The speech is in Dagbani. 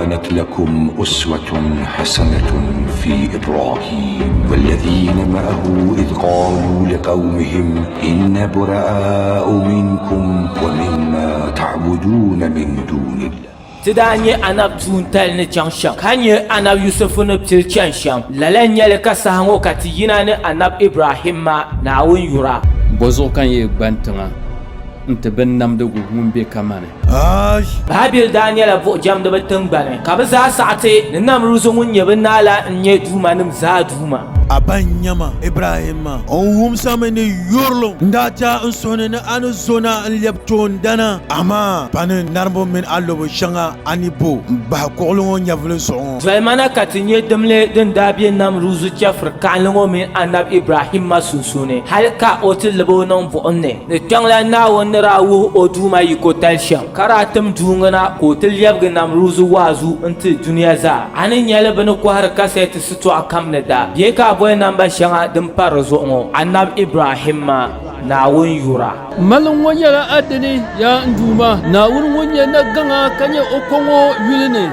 كانت لكم أسوة حسنة في إبراهيم والذين معه إذ قالوا لقومهم إنا براء منكم ومما تعبدون من دون الله. Ti daa nya anabi tuuntali ni chaŋ shɛm, ka nya anabi Yusufu ni pili chani shɛm. Lala n-nyɛ li ka saha ŋɔ ka ti yina ni anabi Ibrahimma Naawuni yura. Bɔzuɣu ka n yee gbani tiŋa nti binnamdigu ŋun be kamani? Baabil daa nyɛla buɣijɛmdiba tiŋgbani, ka bɛ zaa saɣi ti ni Namruzu ŋun nyɛ bɛ naa la n-nyɛ duumanim zaa duuma. A ba n-nyɛ ma, Ibrahimma, n wumsami ni yurilim. N daa ti a n suhu ni ni a ni zo na n-lɛbi toondana, amaa pa ni narimbu mini alɔbo shɛŋa a ni bo m-bahi kuɣili ŋɔ nyɛvili zuɣu ŋɔ. Doli ma na ka ti nya dimli din daa be Namruzu chɛfiri kaɣinli ŋɔ mini Anabi Ibrahimma sunsuuni hal ka o ti lib o niŋ buɣim ni ni kpiɔŋlan Naawuni ni daa wuhi o Duuma yikotali shɛm, ka daa tim duuŋa na ka o ti lɛbigi Namruzu waazu n-ti dunia zaa. A ni nya li bɛ ni kɔhiri kasɛti sitɔɣu kam ni da bee ka a boli namba shɛŋa din pa di zuɣu ŋɔ, Anabi Ibrahimma, Naawuni yura. Maliŋ ŋɔ nyɛla a dini, yaa n Duuma, Naawuni ŋun nyɛ Nagaŋa ka nyɛ o ko ŋɔ yuli ni.